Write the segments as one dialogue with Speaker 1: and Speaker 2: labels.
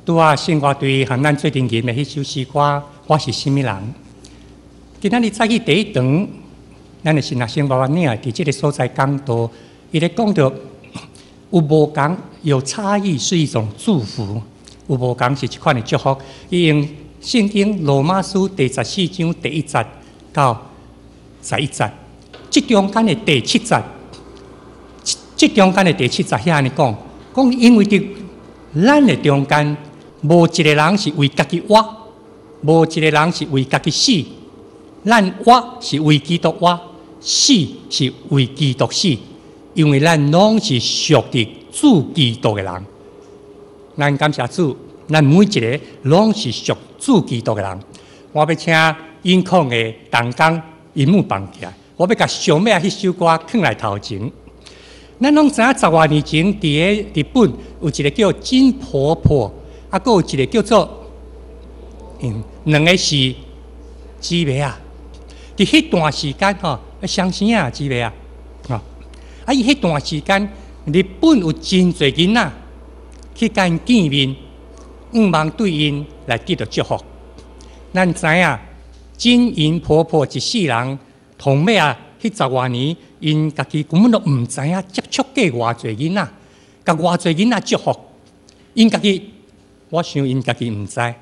Speaker 1: 拄仔聖歌隊和咱做陣吟的彼首詩歌，我是啥物人？今仔日早起第一堂，咱的神學生娃娃領佇這个所在講道，伊咧講著有無仝，有差異是一種祝福，有無仝是一款的祝福。伊用聖經羅馬書第14章第1節到11節，這中間的第七節，這中間的第七節遐按呢講，講因為佇咱的中間，無一个人是為家己活，無一个人是為家己死。咱活是為基督活，死是為基督死，因為咱攏是屬佇主基督的人。咱感謝主，咱每一个攏是屬主基督的人。我欲請音控的同工螢幕放起來，我欲共上尾彼首歌囥來頭前。咱攏知影十外年前，佇个日本有一个叫金婆婆，啊，閣有一个叫做，兩个是姊妹啊。佇彼段時間吼，相生啊，姊妹啊，吼，啊，伊彼段時間，日本有真濟囡仔去共𪜶見面，向望對𪜶來得著祝福。咱知影金銀婆婆一世人，同尾啊，彼十外年，𪜶家己根本都毋知影接觸過偌濟囡仔，共偌濟囡仔祝福，𪜶家己，我想𪜶家己毋知。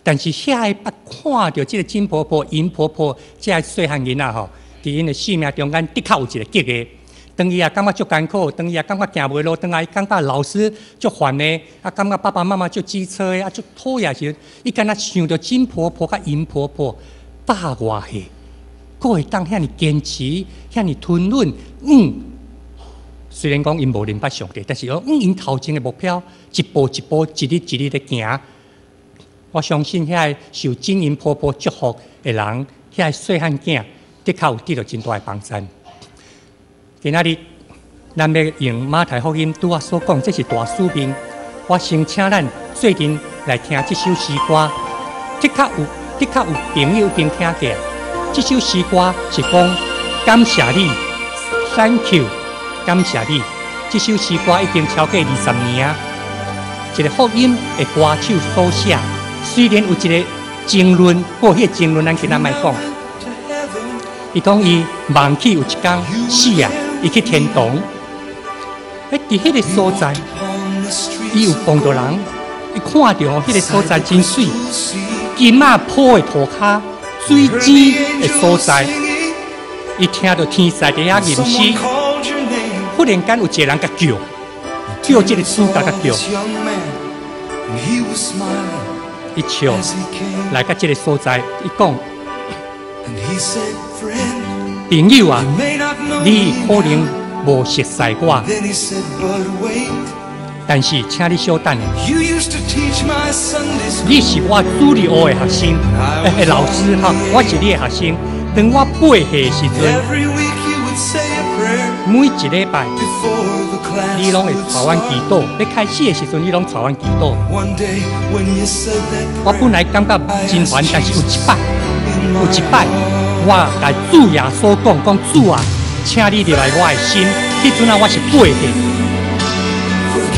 Speaker 1: 但是遐个捌看著這个金婆婆、銀婆婆這个細漢囡仔吼，佇𪜶的生命中間的確有一個激勵。當伊也感覺足艱苦，當伊也感覺行袂路，當伊感覺老師足煩的，啊，感覺爸爸媽媽足機車的，啊，足討厭時，伊敢若想著金婆婆佮銀婆婆百外歲，閣會當遐爾堅持，遐爾吞忍，雖然講𪜶無認捌上帝，但是講𪜶頭前的目標，一步一步，一日一日咧行。我相信遐个受金銀婆婆祝福的人，遐个細漢囝，的確有得著真大的幫助。今仔日，咱欲用馬太福音拄仔所講，這是大使命。我先請咱做陣來聽這首詩歌，的確有朋友已經聽過。這首詩歌是講感謝你，Thank you，感謝你。這首詩歌已經超過20年啊，一个福音的歌手所寫。雖然有一个爭論，不過彼个爭論咱今仔莫講。伊講伊夢去有一工死啊，伊去天堂。欸，佇彼个所在，伊有碰著人，伊看著彼个所在真媠，金仔鋪的塗跤，水井的所在，伊聽著天使佇遐吟詩，忽然間有一个人共叫，叫這个主角共叫。伊笑來到這个所在，伊講：朋友啊，你可能無熟似我，但是請你稍等。你是我主日學的學生，欸，老師哈，我是你的學生。當我8歲的時陣，每一禮拜你攏會帶阮祈禱。欲開始的時陣，你攏帶阮祈禱。我本來感覺真煩，但是有一擺，有一擺，我共主耶穌講，講主啊，請你入來我的心。彼陣啊，我是八歲。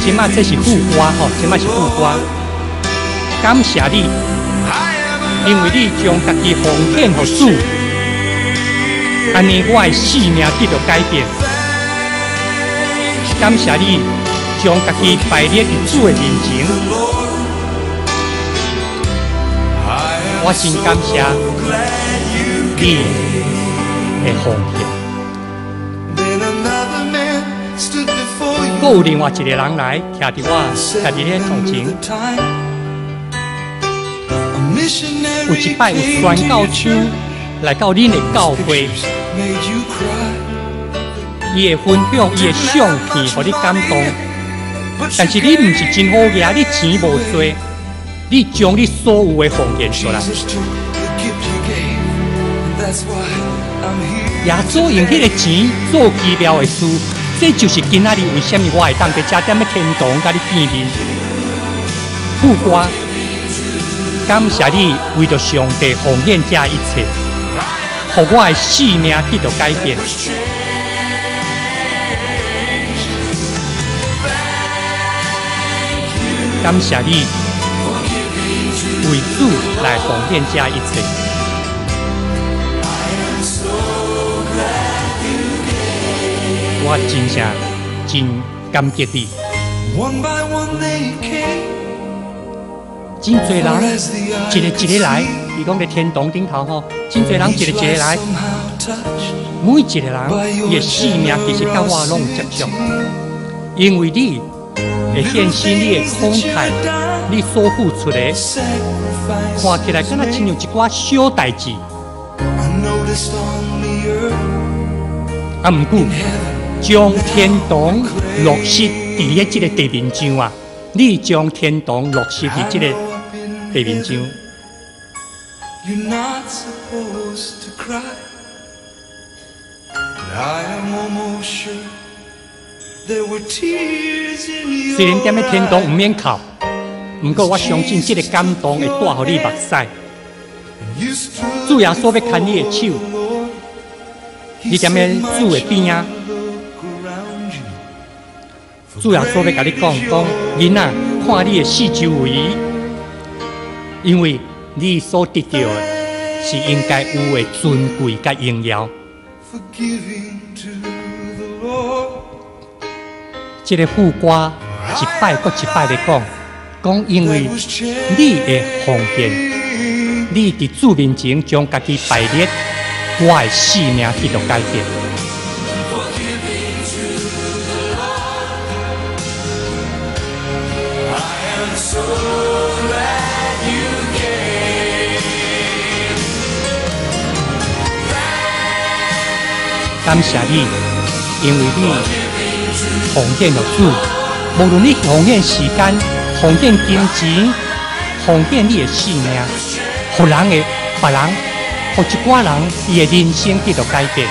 Speaker 1: 這擺這是副歌吼，這擺是副歌。感謝你，因為你將家己奉獻予主，按呢我的生命得著改變。感謝你將家己擺佇主的面前，我真感謝你的奉獻。閣有另外一个人來徛佇我徛佇你頭前，有一擺有宣教師來到恁的教會，伊會分享伊的相片，予你感動。但是你毋是真好額，你錢無濟，你將你所有的奉獻出來。耶穌用彼个錢做奇妙的事，這就是今仔日為啥物我會當佇遮踮咧天堂共你見面。副歌，感謝你為著上帝奉獻這一切，予我的生命得著改變。感謝你為主來奉獻這一切。
Speaker 2: I am so glad you came.
Speaker 1: 我真正真感激你。
Speaker 2: One by one they came.
Speaker 1: 真濟人一個一個來，伊講佇天堂頂頭吼，真濟人一個一個來，每一個人伊的性命其實佮我攏有接觸，因為你會獻身，你的慷慨，你所付出的，看起來敢若親像一寡小代誌，啊，毋過將天堂落實佇咧這个地面上啊！你將天堂落實佇這个地面上。
Speaker 2: You're not supposed to cry, but I am almost sure there were tears in your
Speaker 1: 雖然踮咧天堂毋免哭，毋過我相信這个感動會帶予你目屎。主耶穌欲牽你的手，你踮咧主的邊仔，主耶穌欲共你講講，囡仔，看你的四周圍，因為你所得著的是應該有的尊貴佮榮耀。
Speaker 2: For giving to the Lord.
Speaker 1: 這个副歌一擺閣一擺咧講，講因為你的奉獻，你佇主面前將家己排列，我的性命得著改變。
Speaker 2: For giving to the Lord. I am so glad you came.
Speaker 1: 感謝你，因為你奉獻予主，無論你奉獻時間、奉獻金錢、奉獻你的性命，予人的別人，予一寡人伊的人生得著改變。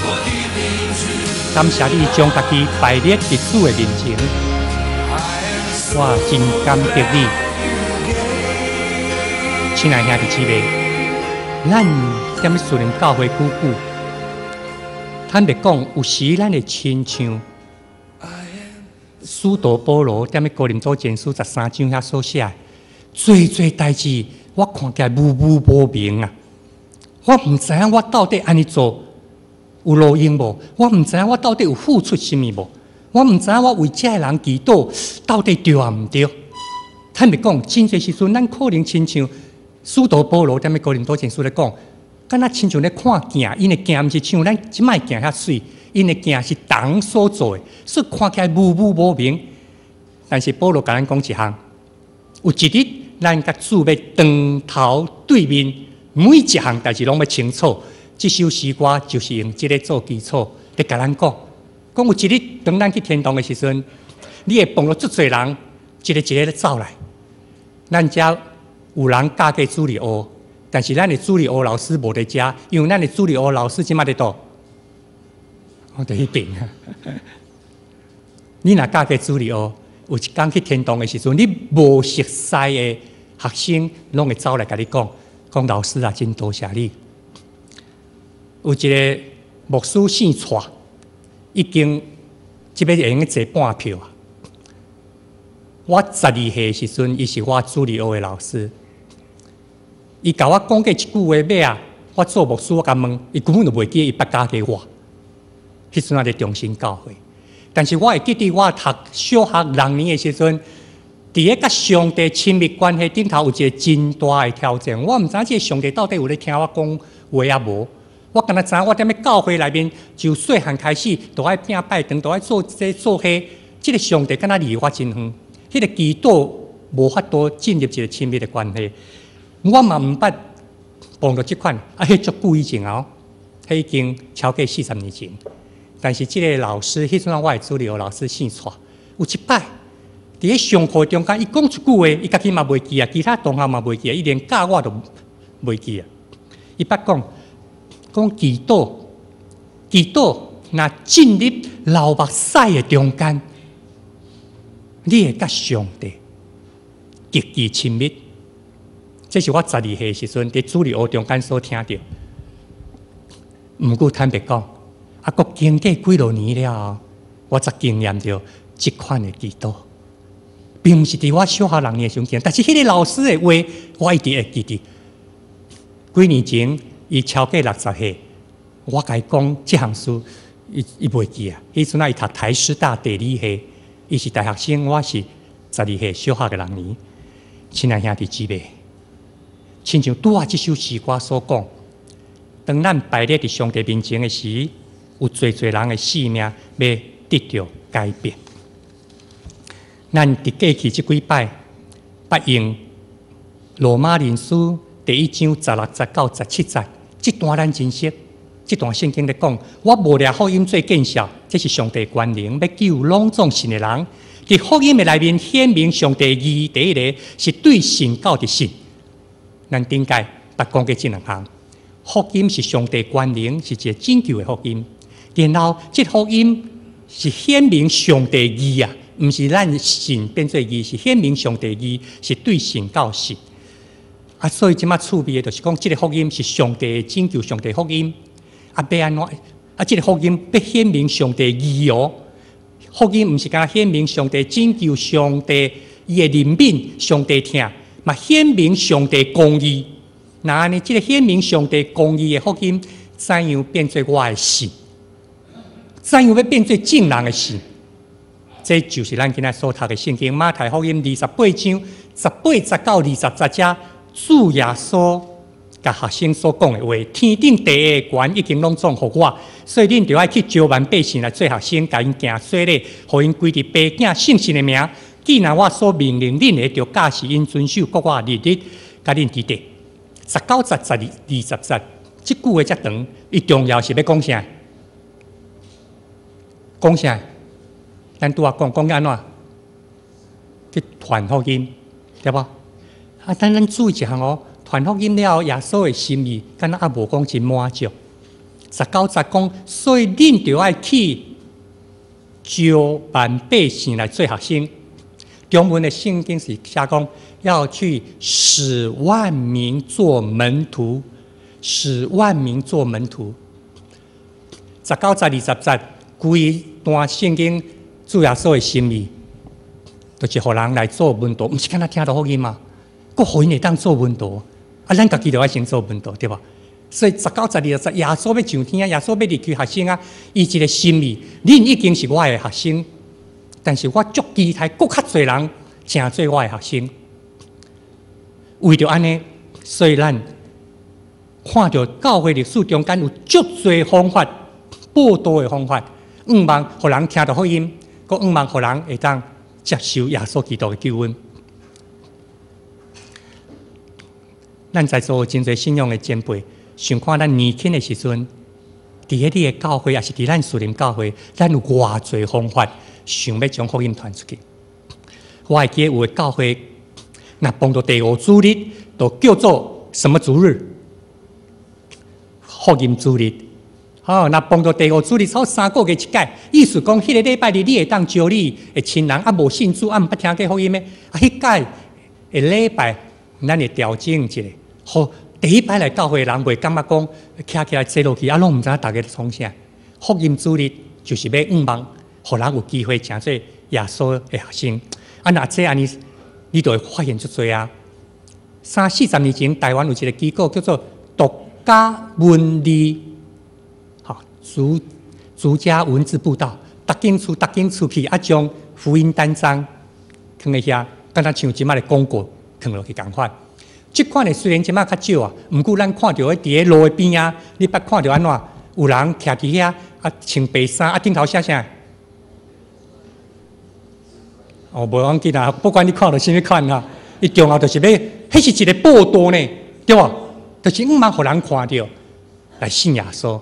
Speaker 2: For giving to
Speaker 1: 感謝你將家己排列佇主的面前，我真感激你。親愛兄弟姊妹，咱踮咧樹林教會久久，坦白講，有時咱會親像使徒保羅踮咧哥林多前書13章遐所寫的，濟濟代誌，我看起來模糊無明啊！我毋知影我到底按呢做有路用無？我毋知影我到底有付出啥物無？我毋知影我為這个人祈禱到底對抑毋對？坦白講，真濟時陣，咱可能親像使徒保羅踮咧哥林多前書咧講，敢若親像咧看鏡，𪜶的鏡毋是像咱這擺鏡遐媠，𪜶的鏡是銅所做的，所以看起來模糊無明。但是保羅共咱講一項，有一日咱佮主欲當頭對面，每一項代誌攏欲清楚。這首詩歌就是用這个做基礎，咧共咱講，講有一日當咱去天堂的時陣，你會碰著足濟人，一個一個咧走來。咱遮有人教過主日學，但是咱的主日學老師無佇遮，因為咱的主日學老師這擺佇佗？我佇彼爿。你若教過主日學，有一工去天堂的時陣，你無熟似的學生攏會走來共你講，講老師啊，真多謝你。有一个牧師姓蔡，已經這擺會用坐半票啊。我12歲的時陣，伊是我主日學的老師。伊共我講過一句話，尾仔，我做牧師，我共問，伊根本就袂記得伊捌教過我。彼陣我佇中心教會，但是我會記得我讀小學6年的時陣，佇咧佮上帝親密關係頂頭有一個真大的挑戰。我毋知影這个上帝到底有咧聽我講話抑無。我敢若知影我踮咧教會內面，就細漢開始，都愛摒拜堂，都愛做這做彼。這个上帝敢若離我真遠，彼个祈禱無法度進入一個親密的關係。我嘛毋捌碰著這款，啊，彼足久以前哦，彼已經超過40年前。但是這个老師，彼陣我的主日學老師姓蔡，有一擺佇咧上課中間，伊講一句話，伊家己嘛袂記啊，其他同學嘛袂記啊，伊連教我都袂記啊。伊捌講講祈禱，祈禱若進入流目屎的中間，你會佮上帝極其親密。這是我12歲時陣佇主日學中間所聽著。毋過坦白講，啊，閣經過幾落年了後，我才經驗著這款的祈禱。並毋是佇我小學6年的時陣，但是彼個老師的話，我一直會記得。幾年前，伊超過60歲，我共伊講這項事，伊袂記啊。彼陣仔伊讀台師大地理系，伊是大學生，我是12歲小學的六年。親愛兄弟姊妹，親像拄仔這首詩歌所講，當咱排列佇上帝面前的時，有濟濟人的性命欲得著改變。咱佇過去這幾擺，捌用羅馬人書第一章16節到17節，這段咱真熟。這段聖經咧講，我無掠福音做見笑，這是上帝權能，欲救攏總信的人。佇福音的內面顯明上帝義，第一个是對神到的信。咱頂屆捌講過這兩項，福音是上帝權能，是一个拯救的福音。然後，這福音是顯明上帝義啊，毋是咱信變做義，是顯明上帝義，是對神到信。啊，所以這馬趣味的，就是講，這个福音是上帝的拯救，上帝福音。啊，欲按怎？啊，這个福音欲顯明上帝義哦。福音毋是干焦顯明上帝拯救，上帝伊的憐憫，上帝疼，嘛顯明上帝公義。若按呢，這个顯明上帝公義的福音，怎樣變做我的信？怎樣欲變做眾人的信？這就是咱今仔所讀的聖經馬太福音28章18節到20節遮，主耶穌共學生所講的話：天頂地下的權已經攏總予我，所以恁著愛去招萬百姓來做學生，共𪜶行洗禮，予𪜶歸佇父囝聖神的名。既然我所命令恁的，著教示𪜶遵守，閣我日日佮恁佇咧。19節、12、20節，這句話遮長，伊重要是欲講啥？講啥？咱拄仔講講按怎？去傳福音，對無？啊，但咱注意一項哦，傳福音了後，耶穌的心意，敢若猶無講真滿足。19節講，所以恁著愛去招萬百姓來做學生。中文的聖經是寫講，要去使萬民做門徒，使萬民做門徒。19節、20節，規段聖經主耶穌的心意，就是予人來做門徒，毋是干焦聽著福音嗎？閣予𪜶會當做門徒，啊，咱家己就愛先做門徒，對無？所以19節、20節，耶穌欲上天啊，耶穌欲離開學生啊，伊一个心意，恁已經是我的學生，但是我足期待閣較濟人成做我的學生。為著按呢，所以咱看著教會歷史中間有足濟方法，報道的方法，向望予人聽著福音，閣向望予人會當接受耶穌基督的救恩。咱在座真濟信仰的前輩，想看咱年輕的時陣，佇咧你的教會，抑是佇咱樹林教會，咱有偌濟方法，想欲將福音傳出去。我會記得有的教會，若碰著第五主日，就叫做什麼主日？福音主日。吼，若碰著第五主日，差3個月一擺，意思講，彼个禮拜日你會當招你的親人，啊無信主，啊毋捌聽過福音的，啊，彼擺的禮拜，咱會調整一下。予第一擺來教會的人袂感覺講，徛起來坐落去，啊，攏毋知影逐家咧創啥。福音主日就是欲向望，予人有機會成做耶穌的學生。啊，若這按呢，你就會發現足濟啊。三四十年前，台灣有一个機構叫做獨家文字，吼，獨家文字佈道，逐間厝逐間厝去，啊，將福音單張囥佇遐，敢若像這馬的廣告囥落去仝款。這款的雖然這馬較少啊，毋過咱看著佇咧路的邊仔，你捌看著按怎？有人徛佇遐啊，穿白衫啊，頂頭寫啥？哦，無要緊啊，不管你看著啥物款啊，伊重要就是欲，彼是一个報道呢，對無？就是向望予人看著來信耶穌。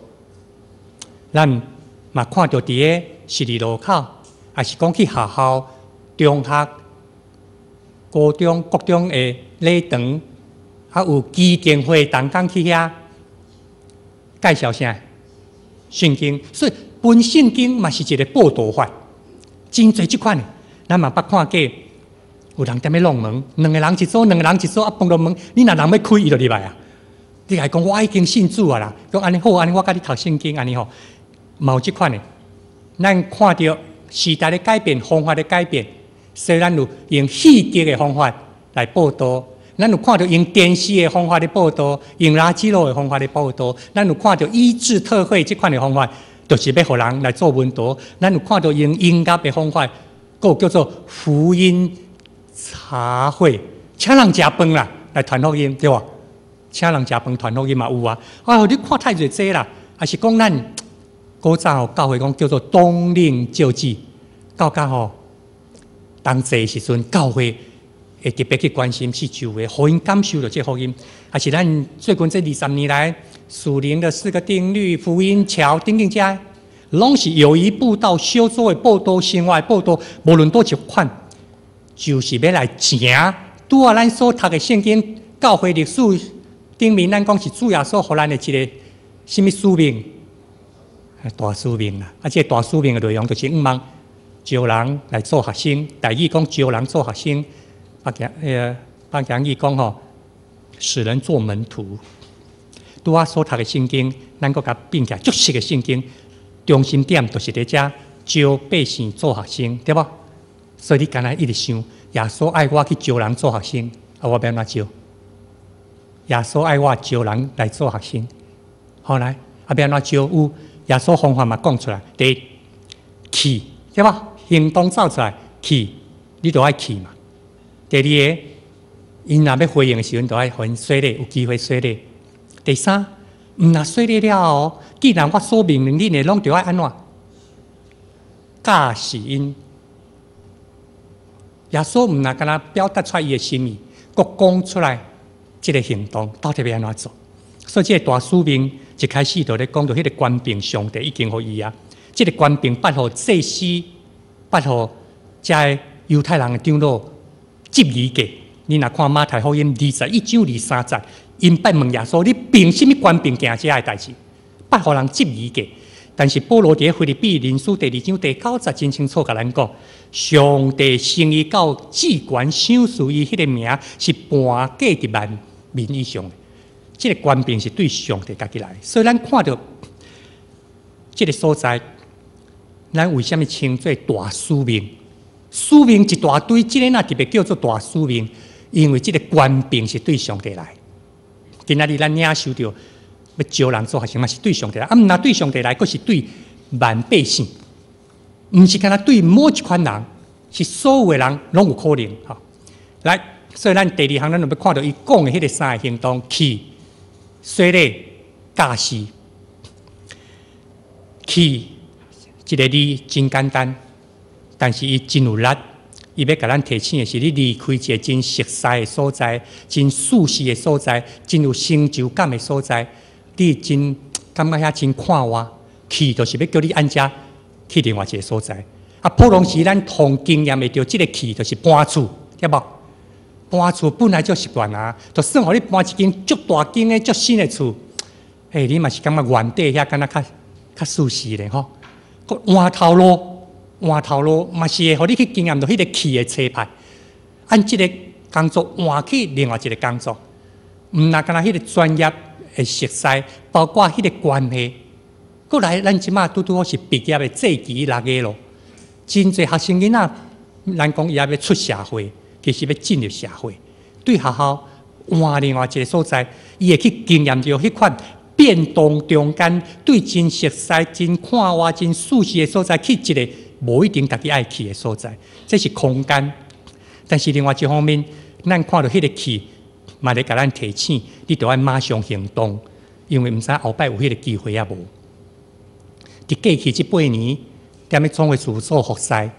Speaker 1: 咱嘛看著佇咧十字路口，抑是講去學校、中學、高中、國中的禮堂。啊，有基金會同工去遐介紹啥？聖經，所以分聖經嘛是一个報道法，真濟這款的。咱嘛捌看過有人踮咧弄門，兩个人一組，兩个人一組，啊，碰著門，你若人欲開，伊就入來啊。你共伊講我已經信主啊啦，講按呢好，按呢我共你讀聖經，按呢吼，嘛有這款的。咱看著時代的改變，方法的改變，所以咱有用戲劇的方法來報道，咱有看著用電視的方法咧報道，用垃圾路的方法咧報道，咱有看著醫治特會這款的方法，就是欲予人來做門徒。咱有看著用音樂的方法，閣有叫做福音茶會，請人食飯啦，來傳福音，對無？請人食飯傳福音嘛有啊。哎喲，你看太濟這啦，抑是講咱古早吼教會講叫做冬令救濟，到甲吼冬節時陣，教會會特別去關心四周圍，予𪜶感受著這福音。抑是咱最近這20年來，屬靈的四個定律、福音橋等等這，攏是友誼步道、小組的步道、生活的步道，無論佗一款，就是欲來成。拄仔咱所讀的聖經、教會歷史頂面，咱講是主耶穌予咱的一個啥物使命？大使命啦！啊，這個大使命的內容就是向望招人來做學生，台語講招人做學生，北京呃北京語講吼，使人做門徒。拄仔所讀的聖經，咱閣共併起來，足熟的聖經，中心點就是佇遮招百姓做學生，對無？所以你敢若一直想，耶穌愛我去招人做學生，啊，我欲按怎招？耶穌愛我招人來做學生，好來，啊，欲按怎招？有耶穌方法嘛講出來，第一去，對無？行動走出來去，你著愛去嘛。第二个，𪜶若欲回應的時陣，著愛予𪜶洗禮，有機會洗禮。第三，毋若洗禮了後，既然我所命令恁的，攏著愛按怎？教示𪜶。耶穌毋若干焦表達出來伊的心意，閣講出來這个行動到底欲按怎做？所以這个大使命一開始就咧講著彼个權柄，上帝已經予伊啊。這个權柄捌予祭司，捌予遮个猶太人的長老質疑過。你若看馬太福音21章23節，𪜶捌問耶穌：你憑啥物權柄行這个代誌？捌予人質疑過。但是保羅佇咧腓立比人書第二章第九節真清楚共咱講，上帝升伊到至懸，賞賜伊彼个名是盤過佇萬民以上的。這个權柄是對上帝家己來，所以咱看著這个所在，咱為啥物稱做大使命？使命一大堆，這个若特別叫做大使命，因為這个權柄是對上帝來。今仔日咱領受著欲招人做學生嘛，是對上帝來。啊，毋若對上帝來，閣是對萬百姓，毋是干焦對某一款人，是所有的人攏有可能。吼，來，所以咱第二項，咱就欲看著伊講的彼个三个行動，去、洗禮、教示。去這个字真簡單，但是伊真有力。伊欲共咱提醒的是，你離開一个真熟似的所在，真舒適的所在，真有成就感的所在，你真感覺遐真快活。去就是欲叫你按遮去另外一个所在。啊，普通時咱通經驗會著，這个去就是搬厝，對無？搬厝本來就習慣啊，就算予你搬一間足大間的、足新的厝，欸，你嘛是感覺原底遐敢若較較舒適咧吼。閣換頭路，換頭路嘛是會予你去經驗著彼个去的差別。按這个工作換去另外一个工作，毋若干焦彼个專業的熟似，包括彼个關係。閣來，咱這馬拄拄好是畢業的季期六月咯，真濟學生囡仔，咱講伊猶欲出社會，其實欲進入社會，對學校換另外一个所在，伊會去經驗著彼款變動中間，對真熟似、真快活、真舒適的所在，去一个無一定家己愛去的所在，這是空間。但是另外一方面，咱看著彼个去，嘛咧共咱提醒，你著愛馬上行動，因為毋知後擺有彼个機會抑無。佇過去這八年，踮咧總會處做服侍，啊，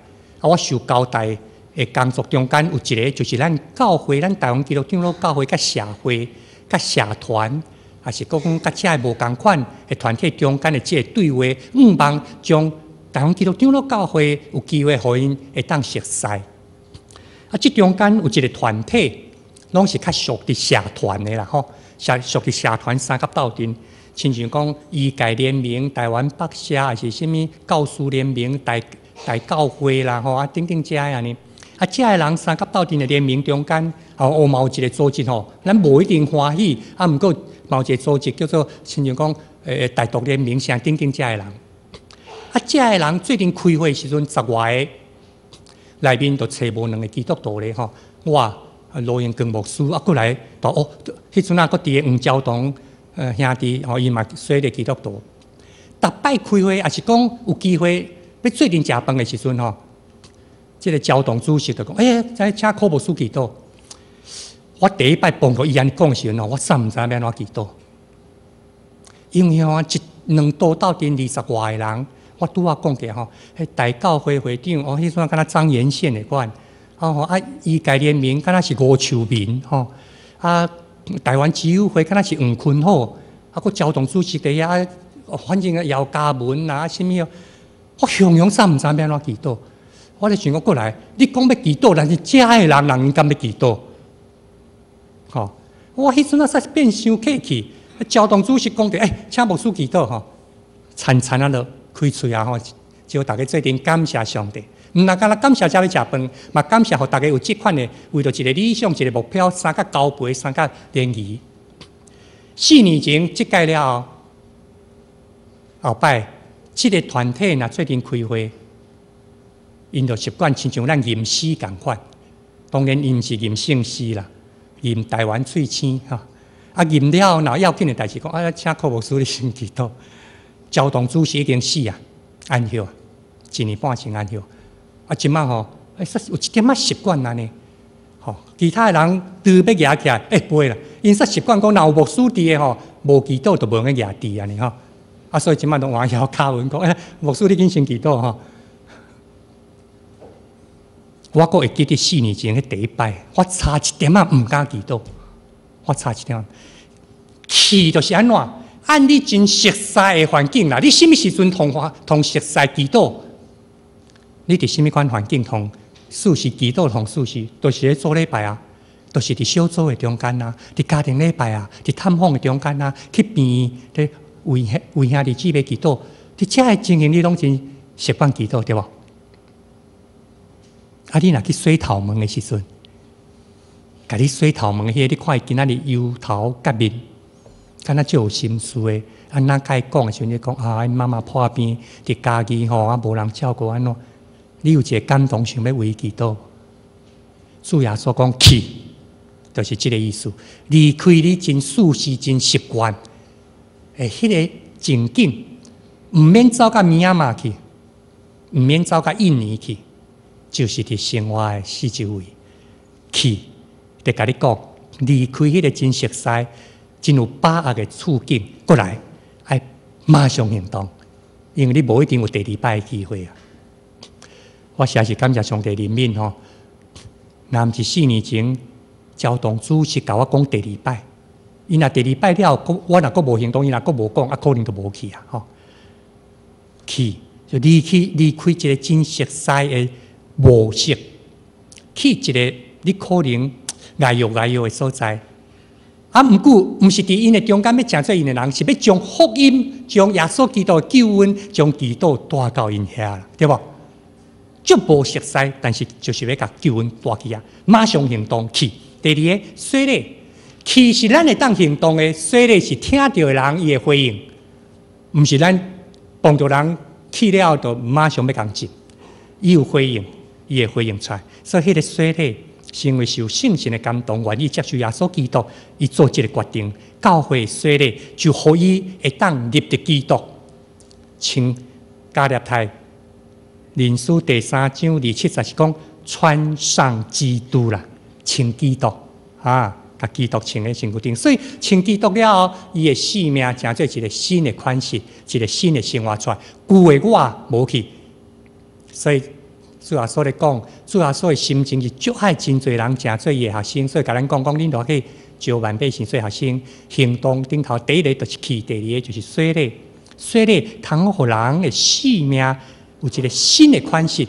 Speaker 1: 我受交代的工作中間有一个，就是咱教會，咱台灣基督長老教會佮社會、佮社團，抑是閣講佮遮个無仝款的團體中間的這個對話，向望將台灣基督長老教會有機會予𪜶會當熟似。啊，這中間有一个團體，攏是較屬佇社團的啦，吼，屬屬佇社團相佮鬥陣。親像講醫界聯盟、台灣北社，抑是啥物教師聯盟、大大教會啦，吼啊等等遮个按呢。啊，遮个人相佮鬥陣的聯盟中間，哦，嘛有一个組織吼，咱無一定歡喜，啊，毋過嘛有一个組織叫做親像講台獨聯盟啥等等遮个人。啊，遮个人做陣開會時陣十外个，內面就揣無兩个基督徒咧吼，我羅榮光牧師啊，閣來哦，彼陣啊，閣佇个黃昭堂兄弟吼，伊嘛洗禮基督徒。逐擺開會，抑是講有機會欲做陣食飯的時陣吼，這个昭堂主席就講：“欸，來請柯牧師祈禱。”我第一擺碰著伊按呢講時陣吼，我煞毋知影欲按怎祈禱，因為吼一兩桌鬥陣二十外个人，我拄仔講過吼，彼大教會會長哦，彼陣敢若張延憲的款，哦吼啊，醫界聯盟敢若是吳秋民吼，啊，台灣慈幼會敢若是黃坤好，啊，閣昭堂主席佇遐，反正啊姚嘉文啊，啥物哦，我雄雄煞毋知影欲按怎祈禱，我咧想講過來，你講欲祈禱，但是遮的人，人𪜶敢欲祈禱？吼！我彼陣啊，煞變傷客氣，昭堂主席講著，欸，請牧師祈禱吼，田田仔落開喙啊吼，招逐家做陣感謝上帝。毋但干焦感謝才欲食飯，嘛感謝予逐家有這款的，為著一个理想、一个目標，相佮交陪、相佮聯誼。4年前，這屆了後，後擺這个團體若做陣開會，𪜶就習慣親像咱吟詩仝款，當然𪜶毋是吟聖詩啦。吟台灣翠星吼，啊吟了後，若要緊的代誌，講啊，請柯牧師你先祈禱。昭堂主席已經死啊，安歇，一年半前安歇。啊，這擺吼，欸，有一點仔習慣按呢，吼，其他的人都欲舉起來，欸，袂啦，𪜶煞習慣講，若有牧師佇的吼，無祈禱就無用舉箸按呢吼。啊，所以這擺攏換姚嘉文講，欸，牧師你緊先祈禱吼。我閣會記得4年前彼第一擺，我差一點仔毋敢祈禱，我差一點。去就是按怎？按你真熟似的環境啦，你啥物時陣通通熟似祈禱？你佇啥物款環境通事實祈禱通事實，就是咧做禮拜啊，就是佇小組的中間啊，佇家庭禮拜啊，佇探訪的中間啊，去病院咧為兄為兄弟姊妹祈禱，佇遮个情形你攏真習慣祈禱對無？啊！你若去洗頭毛的時陣，共你洗頭毛彼个，你看伊今仔日油頭革面，敢若足有心事的。啊，若共伊講的時陣，你講啊，𪜶媽媽破病，佇家己吼啊，無人照顧按怎？你有一个感動，想欲為伊祈禱。主耶穌講去，就是這个意思。離開你真舒適、真習慣的彼个情景，毋免走到緬馬去，毋免走到印尼去。就是佇生活的四周圍去，就共你講，離開彼个真熟似、真有把握的處境，過來愛馬上行動，因為你無一定有第二擺的機會啊！我實在是感謝上帝憐憫吼，若毋是4年前，昭堂主席共我講第二擺，伊若第二擺了，我若閣無行動，伊若閣無講，啊，可能就無去啊！吼，去就離去離開一个真熟似的模式，去一个你可能礙約礙約的所在，啊，毋過毋是佇𪜶的中間欲成做𪜶的人，是欲將福音、將耶穌基督的救恩、將祈禱帶到𪜶遐，對無？足無熟似，但是就是欲共救恩帶去遐，馬上行動去。第二个，洗禮，去是咱會當行動的，洗禮是聽著的人伊的回應，毋是咱幫助人去了就馬上欲共浸，伊有回應。伊會回應出來，所以彼个洗禮是因為受聖神的感動，願意接受耶穌基督，伊做這个決定。教會洗禮就予伊會當入佇基督，穿加勒泰人書第三章二七節是講穿上基督啦，穿基督啊，共基督穿佇身軀頂，所以穿基督了後，伊的生命成做一个新的款式，一个新的生活出來。舊的我無去，所以。主耶穌咧講，主耶穌的心情是足愛真濟人成做伊的學生，所以共咱講講，恁著去招萬百姓做學生。行動頂頭第一个就是去，第二个就是洗禮。洗禮通予人的生命有一个新的款式。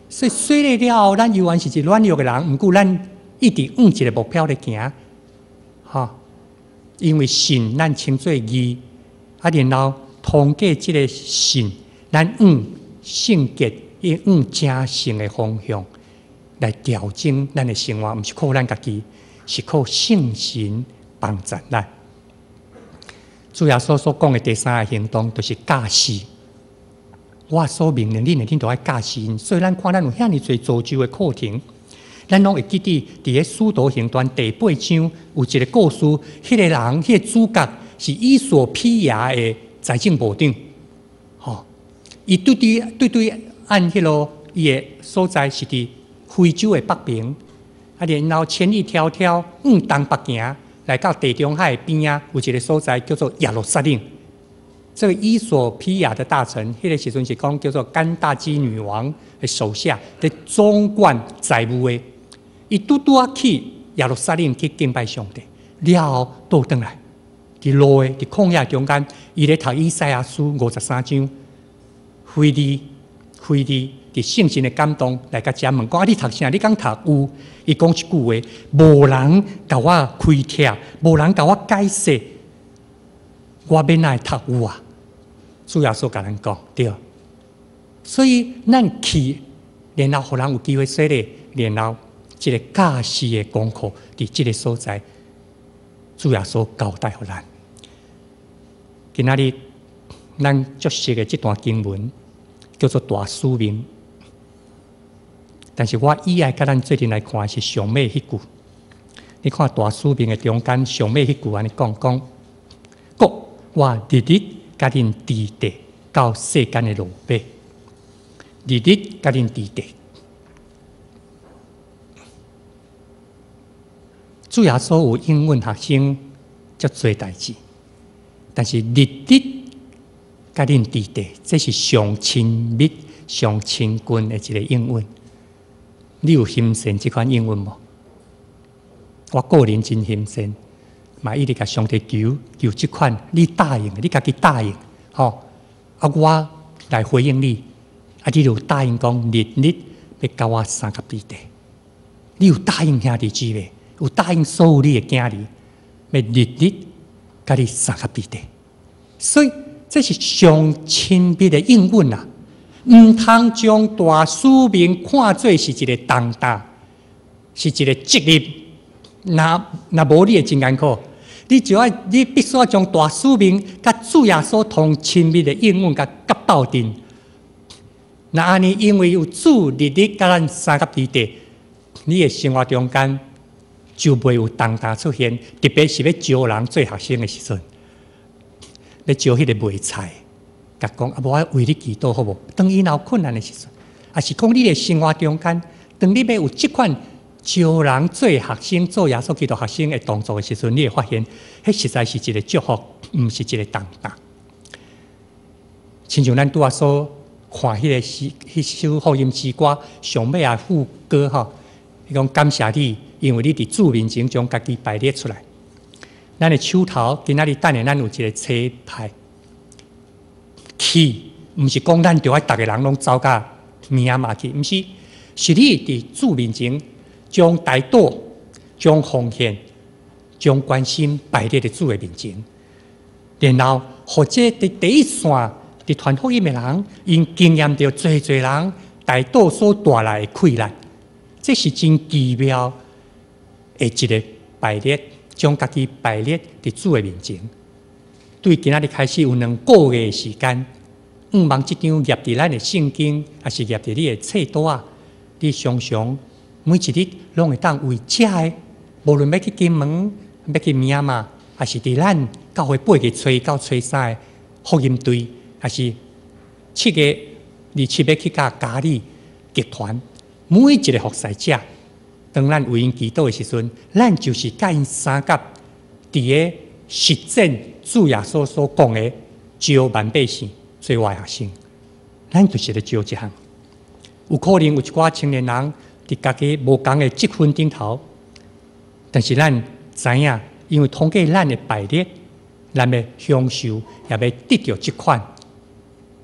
Speaker 1: 所以洗禮了後，咱猶原是一個軟弱的人，毋過咱一直向一个目標咧行，吼。因為信咱稱做義，啊，然後通過這个信，咱向聖潔。向成聖的方向來調整咱的生活，毋是靠咱家己，是靠聖神幫助咱。主耶穌所講的第三个行動，就是教示。我所命令恁的，恁都愛教示𪜶。所以咱看咱有遐爾濟造就的課程，咱攏會記得佇咧《使徒行傳》第八章有一個故事，彼個人，彼個主角是衣索比亞的財政部長，吼，伊對對對對按彼個伊的所在是佇非洲的北邊，啊，然後千里迢迢往東北行，來到地中海邊仔，有一個所在叫做耶路撒冷。這個衣索比亞的大臣，彼個時陣是講叫做甘大基女王的手下的總管財務的，伊拄拄仔去耶路撒冷去敬拜上帝，了後倒轉來，佇路的佇曠野中間，伊咧讀以賽亞書53章，腓利腓利佇聖神的感動來共遮問講啊，你讀啥？你敢讀有？伊講一句話，無人共我開拓，無人共我解釋，我欲按怎會讀有啊？主耶穌共咱講對，所以咱去，然後予人有機會洗禮，然後這個教示的功課，佇這個所在，主耶穌交代予咱。今仔日咱足熟的這段經文叫做大使命，但是我意愛佮咱做陣來看是上尾彼句。你看大使命的中間上尾彼句按呢講講，閣我日日佮恁佇地到世間的落尾，日日佮恁佇地。主耶穌有應允學生足濟代誌，但是日日佮恁佇地，這是上親密、上親近的一個應允。你有欣羨這款應允無？我個人真欣羨，嘛一直共上帝求求這款，你答應，你家己答應，吼，啊，我來回應你，啊，你就答應講日日欲佮我相佮佇地，你有答應兄弟姊妹，有答應所有你的囝兒，欲日日佮你相佮佇地，所以這是上親密的應允啊！毋通將大使命看做是一個重擔，是一個責任。若若無你會真艱苦，你就愛你必須愛將大使命佮主耶穌同親密的應允共夾鬥陣。若按呢，因為有主日日佮咱相佮佇地，你的生活中間就袂有重擔出現，特別是欲招人做學生的時陣，欲招彼個賣菜，共講啊，無我為你祈禱好無？當𪜶若有困難的時陣，抑是講你的生活中間，當你欲有這款招人做學生、做耶穌基督學生的動作的時陣，你會發現，彼實在是一個祝福，毋是一個重擔。親像咱拄仔所看彼個詩，彼首福音詩歌上尾仔副歌吼，伊講感謝你，因為你佇主面前將家己擺列出來。咱的手頭今仔日等下咱有一個冊派去，毋是講咱著愛逐个人攏走到明仔去，毋是，是你佇主面前將代禱、將奉獻、將關心擺列佇主的面前，然後予這佇第一線佇傳福音的人，𪜶經驗著濟濟人代禱所帶來的氣力，這是真奇妙的一個擺列，將家己擺列佇主的面前。對今仔日開始有2個月的時間，向望這張頁佇咱的聖經，抑是頁佇你的冊桌仔，你常常每一日攏會當為遮的，無論欲去金門，欲去明仔，抑是佇咱教會8月初到初三的福音隊，抑是7月27欲去佮嘉里集團，每一個服侍者，當咱為𪜶祈禱的時陣，咱就是佮𪜶相佮佇个實踐主耶穌所講的招萬百姓做我的學生，咱就是咧招這項。有可能有一寡青年人佇家己無仝的職分頂頭，但是咱知影，因為通過咱的擺列，咱欲享受，也欲得著這款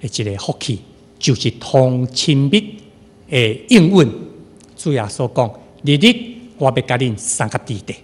Speaker 1: 的一個福氣，就是同親密的應允。主耶穌講：日日我欲佮恁相佮佇地。